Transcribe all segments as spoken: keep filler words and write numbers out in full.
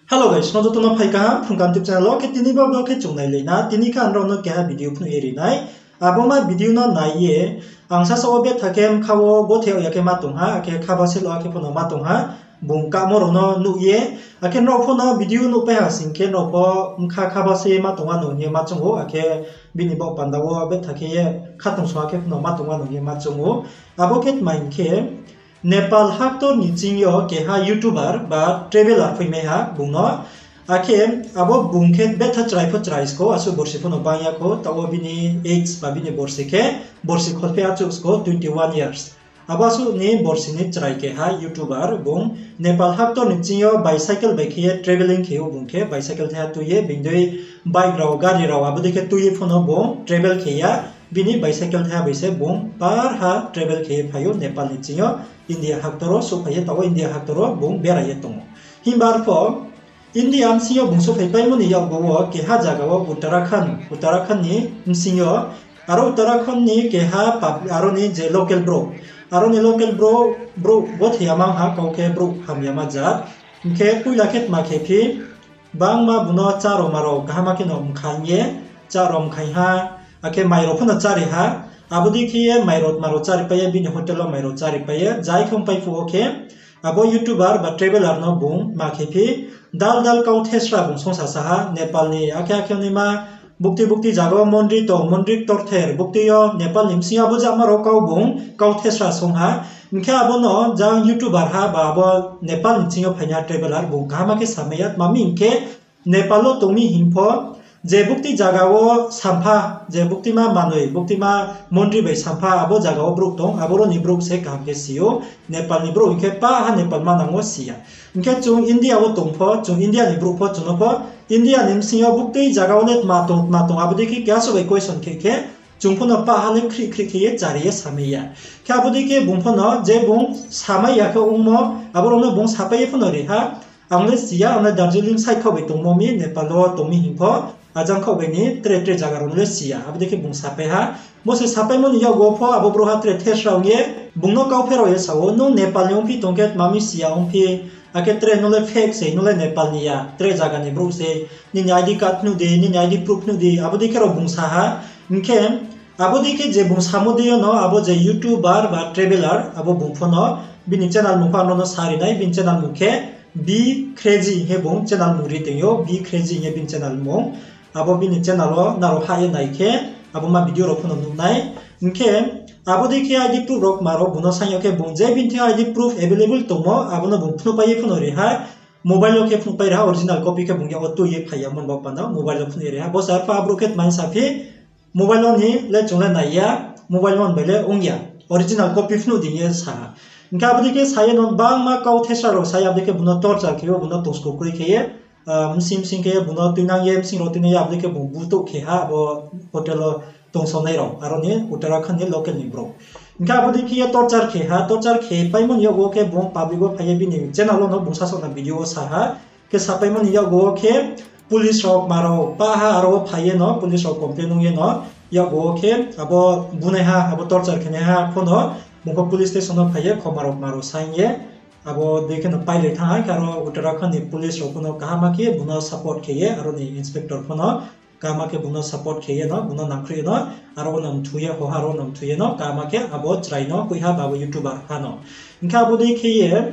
Hello guys, no joto no phai kaham Phrung Kaham YouTube channel wo. Khe tini bo vlog khe chung nailai na, tini khe ang nrao no keha video phnuh ye ri nai. Abo ma video no nai ye, ang sasa wo betha khe bkha wo gothe ya khe ma tong ha, akhe khabase lo akhe pho no ma tong ha, bung kahmo rao no nuh ye, akhe nrao pho no video nuhpai ha sing khe nrao pho bkha khabase ma tong ano hing ye ma choung ou, akhe bini baoh panda wo betha khe ye khatungsung akhe pho no ma tong ano hing ye ma choung ou. Abo khe tma hing khe, Nepal haktor ni ching yo keha YouTuber ba traveler phaimai ha bung no. Akhe abo bung khe betha chrai pho chrai sko, asuh borsi pho no bang ya kho, taoh wo bini age ba bini borsi khe, borsi kholpheh achouh sko, twenty one years. Abo asuh ni borsi ni chrai keha YouTuber bung Nepal haktor ni ching yo bicycle bai khe ye travelling khe ou bung khe, bicycle thaiha tui ye, bini dei bike rao, gari rao, abo dei khe tui ye pho no bung travel khe ya, bini bicycle thaiha bai se bung par ha travel khe ye phai ou Nepal ni ching yo, India haktor wo souhphai ye, taoh wo India haktor wo bung berai ye tong ou. Himba arpho, India bsing yo bung souhphaipaimo ni yakgu wo keha zaga wo Uttarakhand, Uttarakhand ni bsing yo, aro Uttarakhand ni keha pub-, aro ni je local brouh, aro ni local brouh, brouh gothe ya ma ha, kau khe brouh hamya ma jat. Hing khe poila khe tma khe phi, bangma bung no chá rao ma rao kaham khe no mkhaing ye, chá rao mkhaing ha, akhe mai rao pho no chári ha, abo dei khe ye mai rao tma rao cháripai ye, bini hotel wo mai rao cháripai ye, jai khe ongpai phuh wo khe, abo YouTuber ba traveler no bung ma khe phi, dal dal kau thesra bung songsa sa ha, Nepal ni akhe akhe naima, bukti bukti zaga wo mondri tong, mondri ktorther, bukti yo Nepal ni bsing yo abo jama rao kau bung, kau thesra song ha. Hing khe abo no jang YouTuber ha ba abo Nepal ni bsing yo phainaiha traveler bung kaham khe samai ya, tma mi hing khe, Nepal wo tong mi hing pho, je bukti zaga wo sampha, je buktima manoi, buktima mondri bai sampha, abo zaga wo brouh tong, aboro ni brouh se kaham khe si ou, Nepal ni brouh hing khe pah ha Nepal manang wo si ya. Hing khe chung India wo tong pho, chung India ni brouh pho, chung no pho, India ni bsing yo bukti zaga wo le tma tong, tma tong, abo dei khe keha suh bai question khe khe, chung pho no pah ha le khrih khrih khe ye chári ye samai ya. Khe abo dei khe bung pho no, je bung samai ya khe ongmo, abo rao no bung sapai ye pho no ri ha, ang le si ya, ang le Darjeeling side khaoh bai tongmo mi, Nepal wo tong mi hing pho, ajang khaoh bai ni tre tre zaga rao no le si ya, abo dei khe bung sapai ha. Bo se sapaimo ni yakgu wo pho abo brouhha tre thesra ong ye, bung no kau pherao ye sa ou, nung Nepal ni ongphi tong khe tma mi si ya ongphi, akhe tre nung le fake se, nung le Nepal ni ya, tre zaga ni brouh se, nini ID card phnuh di, nini ID proof phnuh di, abo dei khe rao bung sa ha. Hing khe, abo dei khe je bung samo dei yo no, abo je YouTuber ba traveler, abo bung pho no, bini channel mung pho ang no sa ri nai, bini channel mung khe, Be Crazy hing ye bung channel mung ri tong ou, Be Crazy hing ye bini channel mung. Abo bini channel wo nrao hah ye nai khe, abo ma video rao pho no nuh nai. Hing khe, abo dei khe ID proof rao kma rao bung no saing yo khe bung je bini thing ID proof available tongmo, abo no bung phnuhpai ye pho no ri ha, mobile wo khe phnuhpai ri ha, original copy khe bung yak wo tui ye phai ya mon bo panda, mobile wo phnuh ye ri ha. Bo se arphuh abrouh khe tma hing sa phi, mobile wo ni le chung le nai ya, mobile wo ni bai le ong ya, original copy phnuh di hing ye sa ha. Hing khe abo dei khe sa ye no bangma kau thesra rao sa ye, abo dei khe bung no torture khe ou, bung no tongsko kroi khe ye, bsing bsing khe bung no tuinang ye, bsing rao tuinang ye, abo dei khe bung butouh khe ha, abo hotel wo tongsonai rao, aro ni Uttarakhand ni local ni brouh. Hing khe abo dei khe ye torture khe ha, torture khe paimo ni yakgu wo khe bung public wo phai ye bini channel wo no bung sasaoh na video wo sa ha, khe sapaimo ni yakgu wo khe police rao kma rao pah ha, aro wo phai ye no police rao complain ong ye no, yakgu wo khe abo bunaiha, abo torture khenaiha pho no, bung pho police station wo phai ye khoma rao kma rao saing ye, abo dei khe no pailai thanng ha, khe aro Uttarakhand ni police rao pho no kaham khe bung no support khe ye, aro ni inspector pho no kaham khe bung no support khe ye no, bung no nangkhruh ye no, aro wo no mthu ye, hoha aro wo no mthu ye no, kaham khe abo chrai no, kuiha ba abo YouTuber ha no. Hing khe abo dei khe ye,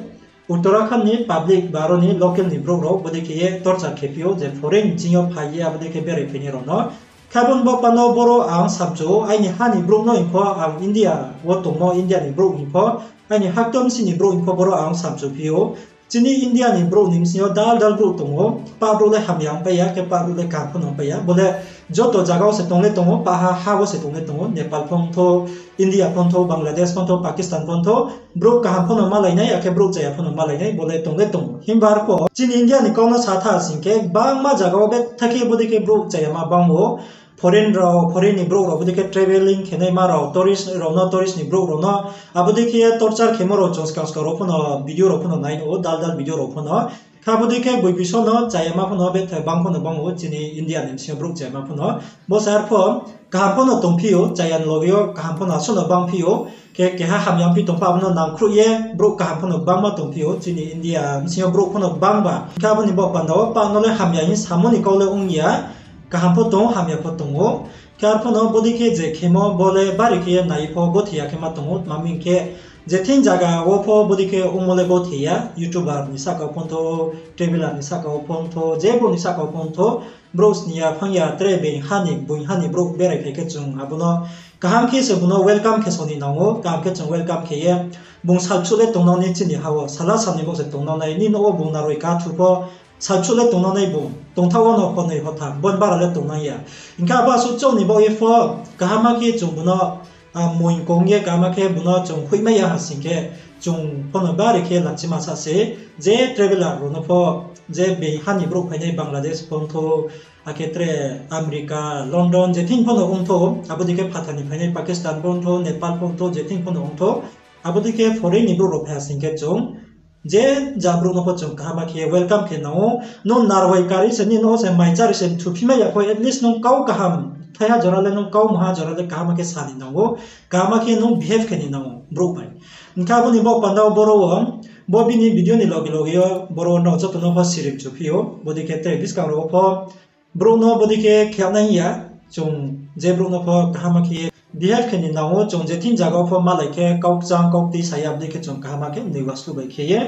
Uttarakhand ni public ba aro ni local ni brouh rao bo dei khe ye torture khe phi ou, je foreign ching yo phai ye abo dei khe berai phainai rao no. Khe abo ni bo panda boro ang samchu ou, aini ha ni brouh no hing pho, ang India wo tongmo India ni brouh hing pho, aini haktor bsing ni brouh hing pho boro ang samchu phi ou. Chini India ni brouh ni bsing yo dal dal brouh tong ou, pah brouh le hamya ongpai ya, khe pah brouh le kaham pho no ongpai ya, bo le joto zaga wo se tong le tong ou, pah ha, ha wo se tong le tong ou, Nepal pho ong thou, India pho ong thou, Bangladesh pho ong thou, Pakistan pho ong thou, brouh kaham pho no malai nai, akhe brouh chaya pho no malai nai, bo le tong le tong ou. Himba arphuh chini India ni kau no sa tha sing khe, bangma zaga wo betha khe bo dei khe brouh chaya ma bang ou, foreign rao, foreign ni brouh rao bo dei khe travelling khenaima rao, tourist rao no, tourist ni brouh rao no, abo dei khe ye torture khemo rao chung skang skang rao pho no video rao pho no nai ou, dal dal video rao pho no. Khe abo dei khe boi biso no chayama pho no betha bang pho no bang ou chini India ni bsing yo brouh chayama pho no. Bo se arpho kaham pho no tongphi ou, chaya ni loge yo kaham pho no asuh no bangphi ou. Khe keha hamya phi tong pho abo no nangkhruh ye brouh kaham pho no gbangma tongphi ou chini India bsing yo brouh pho no gbangba. Khe abo ni baoh panda wo pa no le hamya hing samo ni kau le ong ya. Kaham pho tong, hamya pho tong ou. Khe arpho no bodei khe je khemo bo le bari khe ye nai pho gothe ya khe ma tong ou, tma hing khe je thing zaga wo pho bodei khe ongmo le gothe ya, YouTuber ni sahka wo pho ongthou, traveler ni sahka wo pho ongthou, je brouh ni sahka wo pho ongthou, brouh sni ya, phang ya, tre being ha ni, boing ha ni brouh berai phai khe chung abo no kaham khe se bung no welcome khe soni nang ou, kaham khe chung welcome khe ye, bung salchuh le tongnang ni chini ha wo, sala sal ni baoh se tongnang nai, nini nouh wo bung naroi kathu pho, salchuh le tongnang nai bung, tongthaoh wo no honoi hotham, bo ni bara le tongnang ya. Hing khe abo asuh chouh ni baoh ye pho, kaham khe chung bung no, ah, moing kong ye kaham khe bung no chung hoihmai ya ha sing khe, chung pho no bari khe lachima sa se, je traveler rao no pho, je being ha ni brouh phainai Bangladesh pho ongthou, akhe tre America, London, je thing pho no ongthou, abo dei khe phathar ni phainai Pakistan pho ongthou, Nepal pho ongthou, je thing pho no ongthou, abo dei khe foreign ni brouh rao phai ha sing khe chung, je ja brouh no pho chung kaham khe welcome khe nang ou, nung narwai kari se, nini nouh wo se mai chári se thuphimai ya pho, at least nung kau kaham thaiha jora le, nung kau maha jora le kaham khe sa ni nang ou, kaham khe nung behave khe ni nang ou brouh bai. Hing khe abo ni baoh panda wo boro wo, bo bini video ni loge loge yo boro wo nrao joto no pho sirim chuphi ou, bodei khe tre buskang rao wo pho, brouh no bodei khe khe nai ya, chung je brouh no pho kaham khe behave khe ni nang ou, chung je thing zaga wo pho malai khe kau kchang kau kti sa ya, abo dei khe chung kaham khe noi wastu bai khe ye,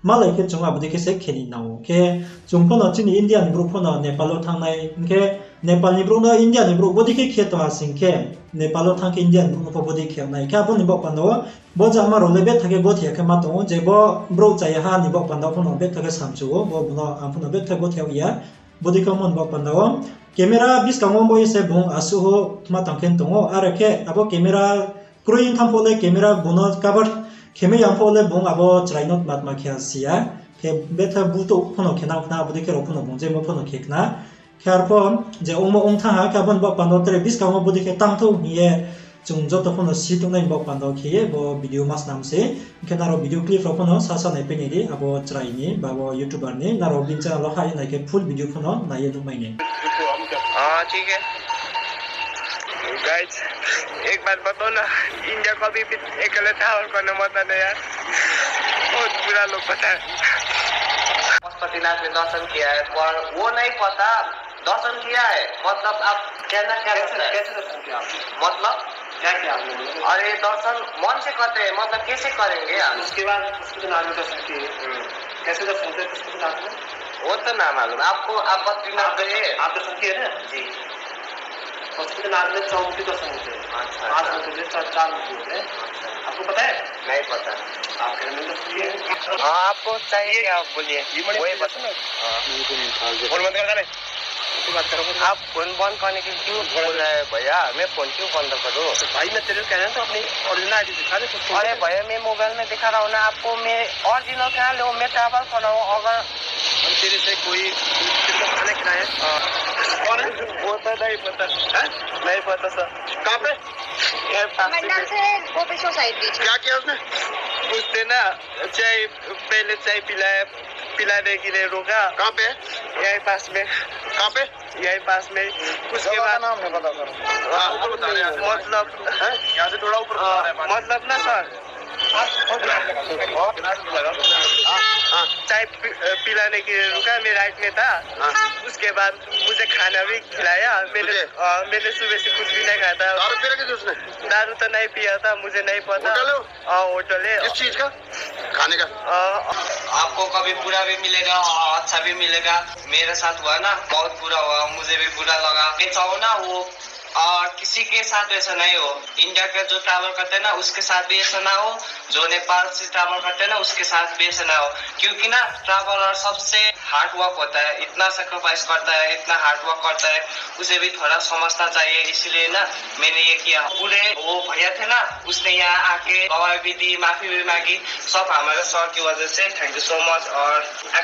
malai khe chung abo dei khe se khe ni nang ou. Khe chung pho no chini India ni brouh pho no Nepal wo thanng nai, hing khe Nepal ni brouh no India ni brouh bodei khe khe tong ha sing khe, Nepal wo thanng khe India ni brouh no pho bodei khe nai. Khe abo ni baoh panda wo, bo jama rao le betha khe gothe ya khe ma tong ou, je bo brouh chaya ha ni baoh panda wo pho no betha khe samchu ou, bo bung no ang pho no betha gothe ya. Bodei khe ongmo ni baoh panda wo, camera buskang wo bo ye se bung asuh ho tma tang khe tong ou, are khe abo camera kroi ong thanng pho le camera bung no cover khe mai ya pho le bung abo chrai no tma tma khe si ya. Khe betha butouh pho no khe nang khna, abo dei khe rao pho no bung je mo pho no khe khna. Khe arpho je ongmo ong thanng ha, khe abo ni baoh panda wo tre buskang wo bodei khe tangthou hing ye, chung joto pho no si tongnai ni baoh panda wo khe ye bo video ma snam se. Hing khe nrao video clip rao pho no sasa naipai nai di, abo chrai ni, ba bo YouTuber ni, nrao bini channel wo hah ye nai khe full video pho no nai ye nuhmai nai. हाँ, ठीक है। गाइस, एक बात बताओ ना, इंडिया को अभी भी अकेले ट्रैवल करने मत आना यार, बहुत बुरा लोग पता है। पशुपतिनाथ में दर्शन किया है, पर वो नहीं पता, दर्शन किया है, मतलब आप कहना क्या चाहते हैं? कैसे दर्शन किया आपने? मतलब? क्या किया आपने? अरे, दर्शन मन से करते हैं, मतलब कैसे करेंगे आप? उसके बाद पशुपतिनाथ में दर्शन किए। हम्म। कैसे दर्शन होते हैं पशुपतिनाथ में? वो तो ना मालूम। आपको, आप बद्रीनाथ गए? आप दर्शन किए ना? जी। पशुपतिनाथ में चौमुखी दर्शन होते हैं। अच्छा, पांच अच्छा। मुखी होते हैं, चार, चार मुखी होते हैं। अच्छा। आपको पता है? नहीं पता। आप कैलेंडर दर्शन किए? हाँ, आपको चाहिए क्या, आप बोलिए। ये मणिपुर वही बता। हाँ। फोन बंद कर दे। आप फोन बंद करने के लिए क्यों बोल रहा है भैया? मैं फोन क्यों बंद करूँ? तो भाई, मैं तेरे को कह रहा हूँ, तो अपनी ओरिजिनल आईडी दिखा दे, कुछ फोन अरे पे। भैया, मैं मोबाइल में दिखा रहा हूँ ना आपको, मैं ओरिजिनल कहाँ लो, मैं ट्रैवल कर रहा हूँ। अगर हम तेरे से कोई, तेरे को खाना खिलाए। हाँ। कौन है? वो तो नहीं पता। हैं? नहीं पता सर। कहाँ पे? ये पास में। मंडल से गोपेश्वर साइड बीच। क्या किया उसने? उसने ना चाय, पहले चाय पिलाया, पिलाने के लिए रोका। कहाँ पे? यही पास में। कहाँ पे? यही पास में। उसके जगह का बाद नाम नहीं पता सर। हाँ, ऊपर बता रहे हैं। मतलब, हैं? यहाँ से थोड़ा ऊपर बता रहे हैं। हाँ, मतलब ना सर, हाँ, हाँ। चाय पि-, पिलाने के लिए रुका, मैं राइट में था। हाँ। उसके बाद मुझे खाना भी खिलाया। मैंने, तुझे? हाँ, मैंने सुबह से कुछ भी नहीं खाया था। दारू पी रखी थी उसने? दारू तो नहीं पिया था, मुझे नहीं पता। होटल हो? हाँ, होटल है। किस चीज का? खाने का। अ, आपको कभी बुरा भी मिलेगा और अच्छा भी मिलेगा। मेरे साथ हुआ ना, बहुत बुरा हुआ, मुझे भी बुरा लगा। मैं चाहूँ ना वो और किसी के साथ ऐसा नहीं हो। इंडिया के जो ट्रैवल करते हैं ना, उसके साथ भी ऐसा ना हो। जो नेपाल से ट्रैवल करते हैं ना, उसके साथ भी ऐसा ना हो। क्योंकि ना, ट्रैवलर सबसे हार्ड वर्क होता है, इतना सैक्रिफाइस करता है, इतना हार्ड वर्क करता है, उसे भी थोड़ा समझना चाहिए। इसीलिए ना, मैंने ये किया। पूरे वो भैया थे ना, उसने यहाँ आके गवाही भी दी, माफी भी मांगी, सब हमारे सर की वजह से। Thank you so much। और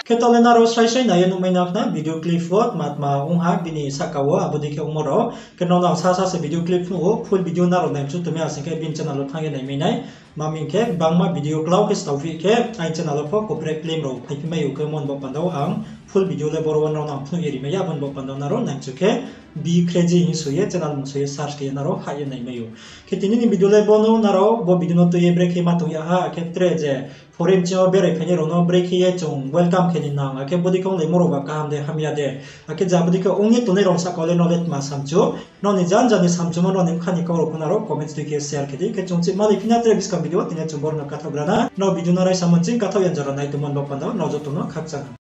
Khe tole nrao srai srai nai ye nuhmai nang khna video clip wo tma tma ong ha bini sahka wo, abo dei khe ongmo rao. Khe nrao no ang sa sa se video clip phnuh ou, full video nrao nai mchu tongmai ya sing khe bini channel wo thanng ye naimai nai. Ma hing khe bangma video klau khe staophi khe aini channel wo pho copyright claim rao phaiphi mai ou khe, mon bo panda wo ang full video le boro wo nrao no ang phnuh ye ri mai ya, abo ni bo panda wo nrao nangchu khe Bikreji hing soi ye channel mung soi ye search khe ye nrao hah ye nai mai ou. Khe tini ni video le bo no nrao bo video no tui ye brekhe ma tong ya ha, akhe tre je foreign ching yo berai phainai rao no brekhe ye chung welcome khe ni nang, akhe bodei khe onglaimo rao ba kaham de hamya de, akhe ja bodei khe ong ye tongnai rao sahka le nrao le tma samchu, nrao ni janja ni samchumo, nrao ni bkha ni kau rao pho nrao comments tui khe share khe di. Khe chung chih malai phi na tre buskang video wo tini chung boro no kathaoh gra na. Nrao video no raisa mo ching kathaoh ya jora nai tongmo ni bo panda wo nrao joto no khakchang ha.